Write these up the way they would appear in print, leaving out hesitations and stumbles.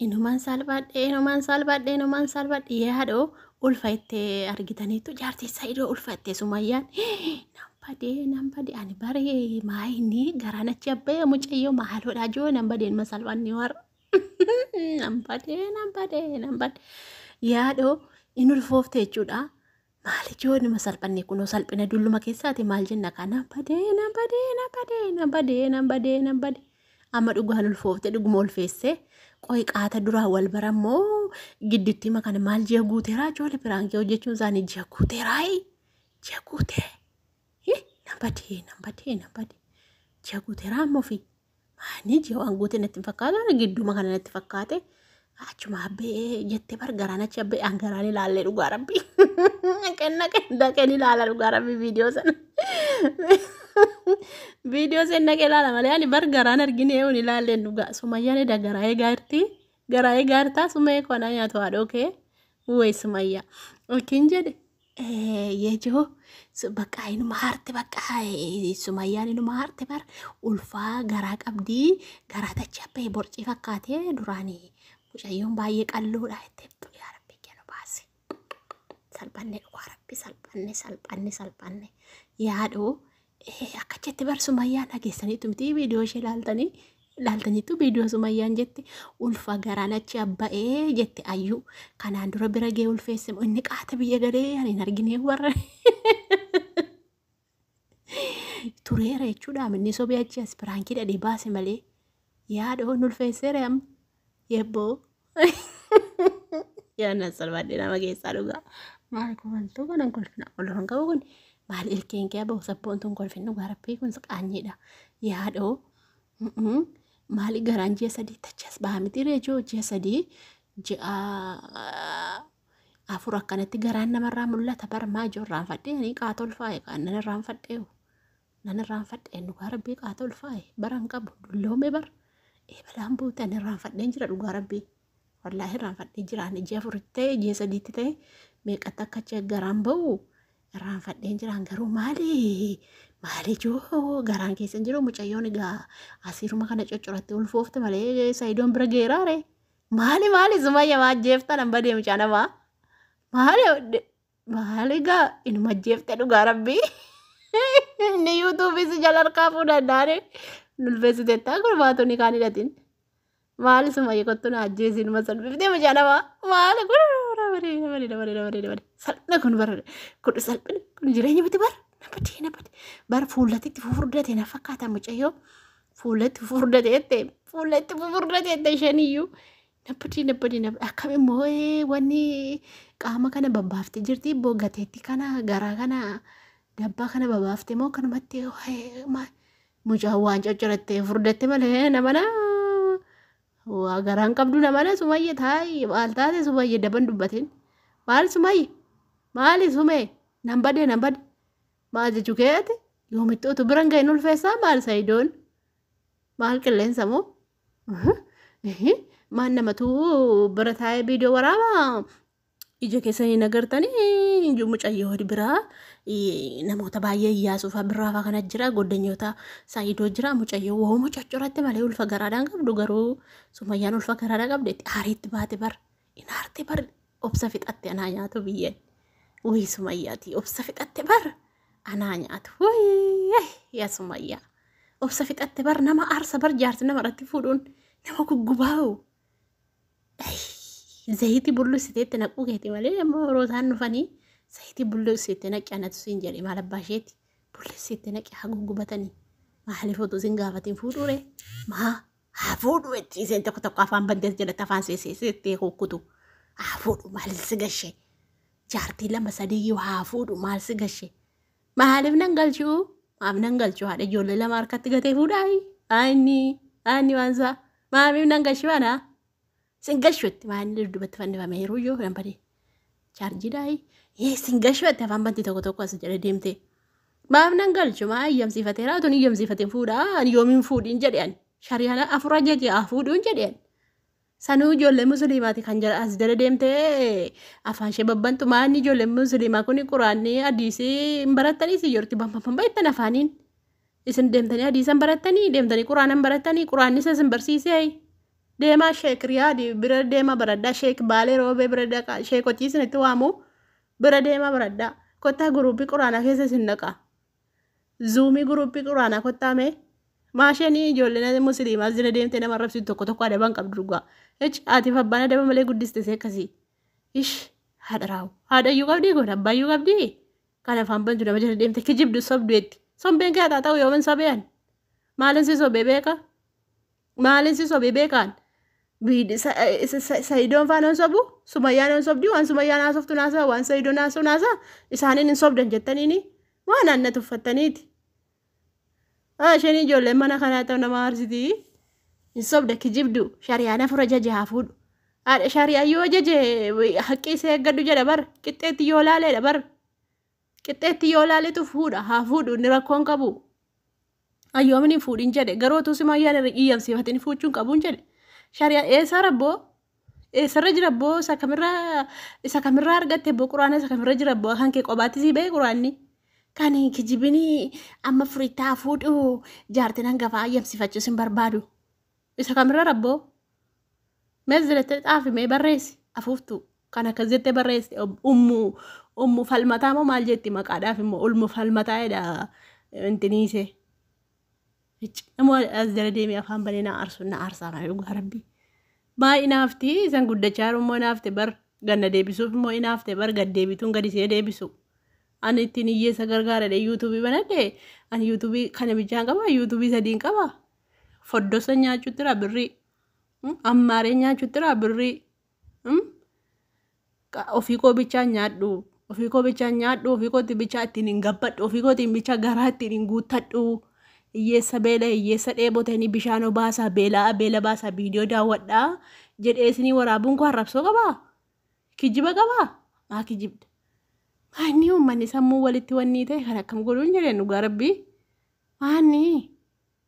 Inumaan salphadhe, inumaan salphadhe, inumaan salphadhe. Yaadoo ulfa itti argitaniitu jaartii Saidoo ulfa itti Sumayyaan. Nan badee, nan badee, ani baree maayini garaan achi abbee mucayyoo maaloodha joo nan badee inuma salphanni warra. Nan badee, nan badee, nan badee. Yaadoo in ulfoofte jechuudha. Maal ijoo numa salphanne kunoo salphina dulluma keessaati maal jenna kaa nan badee nan badee nan badee nan badee nan badee nan badee amma dhugaan ulfoofte dhuguma ulfeesse qoy qaata duraa wal barammoo gidduutti hima kana maal ji'a guuteeraa ijoole piraankii hojjechuun isaanii ji'a guuteeraa ji'a guutee nan badee nan badee nan badee ji'a guuteeraa ammoo fi Ani ji'a waan guute natti hin fakkaatu ani gidduma kana natti fakkaate achuma abbee jettee bar garaan achi abbee an garaan ilaallee dhugaa rabbii dhaqeen dhaqeen dhaqeen ilaala dhugaa rabbii viidiyoo sana viidiyoo sana dhaqee ilaala malee ani bar garaan argine eewwan ilaalleen dhugaa sumayyaan eda garaa eegaa jirti garaa eegaa jirtaa sumayee koo anaa nyaatu haadhoo kee way sumayyaa yookiin jedhe Yejoo bakka inuma harte bakka Sumayyaan inuma harte bar ulfaa garaa qabdii garaa tachi abbee borcii fakkaatee duraanii mucayyoon baay'ee qalloodha jettee yaa rabbi kennu baase. Salphanne dhugaa rabbi salphanne salphanne salphanne yaadhoo Akka jetti bar Sumayyaan dhageessaniitu miti viidiyoo ishee ilaaltanii ilaaltaniitu viidiyoo Sumayyaan jetti ulfa garaan achi abba'ee jette ayyuu kanaan dura bira ga'ee ulfeesse moo inni qaata biyya galee ani hin arginee warra tureera jechuudha inni sobee achi as piraankii dhadhee baase malee yaadoo ulfeesseera amma yebboo. Yaa na salphadhe nama keessaa dhugaa. Maal kofaltuu kanan kolfina kolfan qabu kun maal ilkeen kee aboo sabboontuun kolfin dhugaa rabbii kun qaanyiidha. Yaadhoo maali garaan ji'a 3 tachas baha miti reejoo ji'a 3 ji'a 4 akkanatti garaan namarraa mul'ata bar maa ijoo irraanfadhee ani qaata ulfaa'e kaan nan irraanfadhee nan irraanfadhe dhugaa rabbii qaata ulfaa'e bara hin qabu dulloome bar eebalaan buute ani irraanfadheen jira dhugaa rabbii wallaahi irraanfadhee jira ani ji'a afuritti ta'e ji'a sadiitti ta'e meeqatti akka achi garaan ba'u irraanfadheen jiraan garuu maali maali joo garaan keessa hin jiru mucayyoon egaa asiiruma kana coccoratti ulfoofte malee sayidoon bira geeraare maali maali sumayya maa ajjeeftan an badee mucaa namaa maali Maal egaa inuma ajjeefte dhugaa rabbii. Inni yuutuubii si jala harkaa fuudhannaane nulfeessitettaa gurbaatu ni kaan hidhatin. Maali sumayya kottu na ajjeesi inuma salphiftee mucaa namaa. Maali kun nama nama nama nama nama salphina kun bara kun salphina kun jireenya miti bara nama dee nama dee bara fuullatti itti fufurdate na fakkaata mucayyoo fuullatti fufurdate jette fuullatti fufurdate jette isheen iyyuu. Nabbadii nabbadii nabbadii akkam immoo wanni qaama kana babbaaftee jirti ibboo gateetti kana garaa kana dabbaa kana babaaftee moo kanumatti mucaan waan coccorattee furdatte malee namana waa garaan qabdu namana sumayye taayi maal taate sumayye daban dubbatin maal sumayye maali sumee nan badee nan bade maal jechuu keeti yoomitti utuu biran ga'in ulfeessaa maal sayidoon maal qilleensa moo Maal namatu bira taa'ee viidiyoo waraaba ija keessanii agartanii mucayyoo biraa namoota baay'ee iyyaasuufaa birraafaa kana jira goddanyoota saayidoo jira mucayyoo wooma coccoratti malee ulfa garaadhaan qabdu garuu sumayyaan ulfa garaadhaan qabde itti aariitti baate bar inaarte bar obsa fixatte anaa nyaatu biyyeen wayii sumayyaati obsa fixatte bar anaa nyaatu wayii yaa sumayyaa Obsa fixatte bar nama aarsa bar jaarsi nama irratti fuudhuun nama guggubaa'u. Zayitii bullussiteetti naquu keeti malee amma yeroo isaan dhufanii zayitii bullussiteetti naqi anatu siin jedhe maal abbaa isheeti bullussiteetti naqi haa guggubatanii maaliif otoo siin gaafatiin fuudhuure maa haa fuudhu itti isheen tokko tokko afaan bantees jalatti afaan seeseeseettee kukkutu haa fuudhu maal si gashe jaartii lama sadiyyuu haa fuudhu maal si gashe Maaliif nan galchuu? Maaf nan galchuu? Haadha ijoollee lama harkatti gatee fuudhaayi. Aanni aanni waan isaa. Maaliif nan galchuu ana? Sin galchuutti maal dudubatti fannifamee yeroo iyyuu nan badee. Chaarjiidhaayi. Yee sin galchuutti afaan bantii tokko tokko as jedhee deemtee. Maaf nan galchu? Maa eeyyamsiifateera? Otoo hin eeyyamsiifatin fuudhaa? Ani yoomiin fuudhiin jedhe ani. Shari'aan afur ajaje haa fuudhuun jedhe ani. Sanuu ijoollee musliimaati kan jala as jala deemtee afaan ishee babbantu maanni ijoollee musliimaa kun quraanni hadiisii hin barattanii si jirti bambambamba jettan afaaniin. Isin deemtanii hadiisa hin barattanii deemtanii quraana hin barattanii quraanni isa isin barsiisee Deemaa Sheek Riyaadi bira deemaa baradhaa. Sheek Baalee Roobee bira dhaqaa. Sheekotii isinitti waamu bira deemaa baradhaa. Kottaa guruuppii quraanaa keessa isin dhaqa. Zuumii guruuppii quraanaa kottaa mee. Maasheen ijoolleen musliimaa jira deemtee nama arrabsitu tokko tokko adaba hin qabdu dhugaa. Ichi haatiif abbaan adaba malee guddiste see akkasii. Ish haadha raawu. Haadha iyyuu qabdii kun abbaa iyyuu qabdii. Kan afaan bantu nama jala deemte kijibdu sobdu jetti. Sombeen kee haxaa ta'u yooman sobeen. Maalin si sobee beeka? Maalin si sobee beekaan? Sa'idoon faana hin sobu, Sumayyaan hin sobdi, waan Sumayyaan haasoftu naasaa, waan Sa'idoon haasoftu naasaa, isaaniin hin sobdan jettaniini waan anna tuffattaniiti. Isheen ijoolleen mana kanaa ta'u nama aarsiti. Hin sobda kijibdu, shari'aan afur ajaje haa fuudhu. Haadha shari'aa yoo ajaje haqqii isee eeggadhu jedha bar, qixxeetti yoo laaleedha bar. Qixxeetti yoo laaletu fuudha, haa fuudhu inni rakkoon qabu. Ayyoomin hin fuudhin jedhe garuu utuu Sumayyaan irra iyyamsiifatin fuuchuun qabuun jedhe. Shari'aa eessa rabboo? Eessarra jira boo? Isa kamirraa argatte boo? Quraana isa kamirra jira boo? Kan kee qobaatti sii ba'e quraanni. Kan kijibini amma furitaa fuudhu jaartiin hangafaa ayyamsiifachuus hin barbaadu. Isa kamirra rabboo? Mees jettee xaafi mee barreessi afuuftu. Kan akkas jettee barreessi ummu falmataa moo maal jetti maqaadhaaf immoo ulmu falmataa jedha intiniisee. Nama as jala deemee afaan banee na aarsu na aarsaa malee dhugaa rabbii. Maa inaafti isan guddachaa jiru immoo inaafte bar ganna deebisuuf immoo inaafte bar gad deebituun gadi ishee deebisu. Ani ittiin hiyyeessa gargaaradhe yuutuubii banadhe ani yuutuubii kana bichaan qaba yuutuubii sadiin qaba. Foddosa nyaachuutti jira birrii. Ammaaree nyaachuutti jira birrii. Ofii koo bichaan nyaadhu. Ofii koo bichaan nyaadhu. Ofii kootti bichaa ittiin hin gabbadhu. Ofii kootiin bichaa garaa ittiin hin guuttadhu. Hiyyeessa beela hiyyeessa dheebotanii bishaan obaasaa beelaa beela baasaa viidiyoo daawwadhaa jedhee isinii waraabuun koo arrabsoo qabaa? Kijiba qabaa? Maa kijibda? Maanni uummanni sammuu walitti wanni ta'e kan akkam godhuun jedheen dhugaa rabbii? Maanni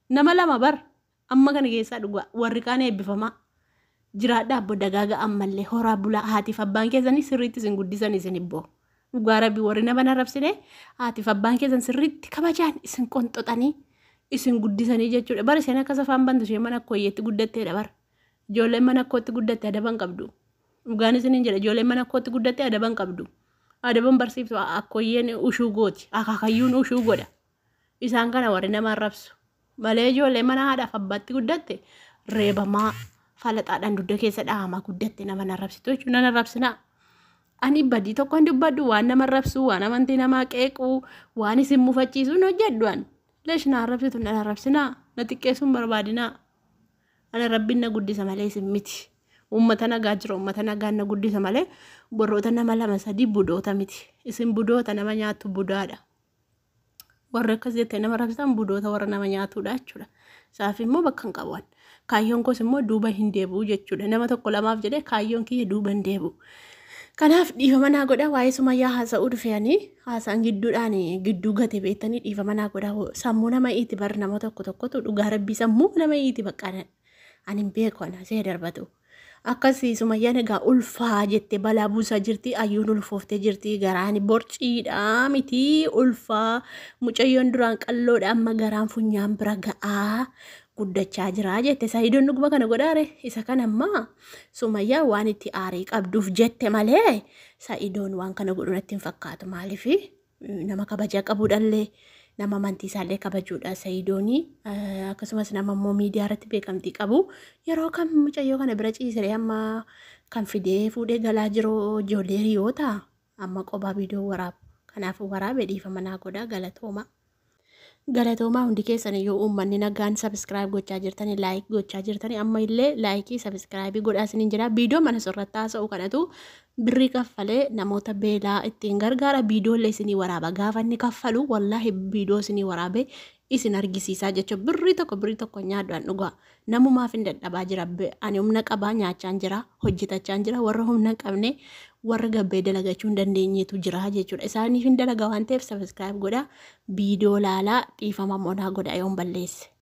nama lama bar amma kana keessaa dhugaa warri kaan eebbifamaa jiraadhaa abbo dagaaga ammallee horaa bulaa haatiif abbaan keessanii sirriitti isin guddisan isin ibboo. Dhugaa rabbii warri nama arrabsine haatiif abbaan keessan sirriitti kabajaan isin qonxoxanii isin guddisanii jechuudha. Bara isheen akkas afaan bantu isheen mana kooyyeetti guddatteedha bara. Ijoolleen mana kootti guddatte adaba hin qabdu. Dhugaan isiniin jedha ijoolleen mana kootti guddatte adaba hin qabdu. Adaban barsiiftu akkooyyeen ushuu gooti. Akaakayyuun ushuu godha. Isaan kana warri nama arrabsu. Malee ijoolleen mana haadhaaf abbaatti guddatte reebamaa falaxaadhaan dugda keessa dhahamaa guddatte nama arrabsitu jechuudha. Nan arrabsinaa. Ani badii tokko hin dubbadhu waan nama arrabsu waan amantii namaa qeequ waan isin mufachiisu hin hojjedhu ani. Leesh na arrabsitu na arrabsinaa na xiqqeessuun barbaadinaa. Ana rabbiin na guddisa malee isin miti. Uummata nagaa jira uummata nagaan na guddisa malee warroota nama lama sadii budoota miti. Isin budoota nama nyaattu budaadha. Warri akkas jettee nama arrabsitan budoota warra nama nyaatudha jechuudha. Isaaf immoo bakka hin qabu. Kaayyoon koos immoo duuba hin deebi'u jechuudha. Nama tokko lamaaf jedhee kaayyoon kiyya duuba hin deebi'u. Kanaaf dhiifama naa godhaa waa'ee Sumayyaa haasa'uu dhufeanii haasaan gidduudhaan gidduu gate beektanii dhiifama naa godhaa sammuu nama iiti bar nama tokko tokkotu dhugaa rabbii sammuu nama iiti bakka ani hin beeku ana see darbatu. Akkasii Sumayyaan egaa ulfaa jettee balaa buusaa jirti ayyuun ulfooftee jirti garaan borciidha miti ulfaa mucayyoon duraan qalloodha amma garaan funyaan bira ga'aa guddachaa jira jette Sa'idoon dhuguma kana godhaare isa kan ammaa Sumayyaa waan itti aarii qabduuf jette malee Sa'idoon waan kana godhu natti hin fakkaatu maaliif nama kabajaa qabuudhallee nama amantii isaallee kabajuudha Sa'idoonii akkasumas nama immoo miidiyaa irratti beekamtii qabu yeroo kam mucayyoo kana bira ciisee amma kan fidee fuudhee galaa jiru ijoollee hiriyoota amma qophaa viidiyoo waraabu kanaaf waraabee dhiifama naa godhaa galatooma. Galatoomaa hundi keessan iyyuu uummanni nagaan sabiskiraayib gochaa jirtanii laayik gochaa jirtanii amma illee laayikii sabiskiraayibii godhaa isiniin jira. Viidiyoo mana sorratti haasa'u kanatu birrii kaffalee namoota beelaa ittiin gargaara. Viidiyoo illee isinii waraaba gaafa inni kaffalu wallaahi viidiyoo isinii waraabee isin argisiisaa jechuudha. Birrii tokko nyaadhaan dhugaa namumaaf hin dadhabaa jira. Ani humna qabaa nyaachaan jira hojjetachaan jira warra humna hin qabne warra gabbee dalagachuu hin dandeenyetu jira jechuudha. Isaaniif hin dalaga waan ta'eef sabiskiraayib godhaa viidiyoo laalaa dhiifama moonaa godhaa yoon balleesse.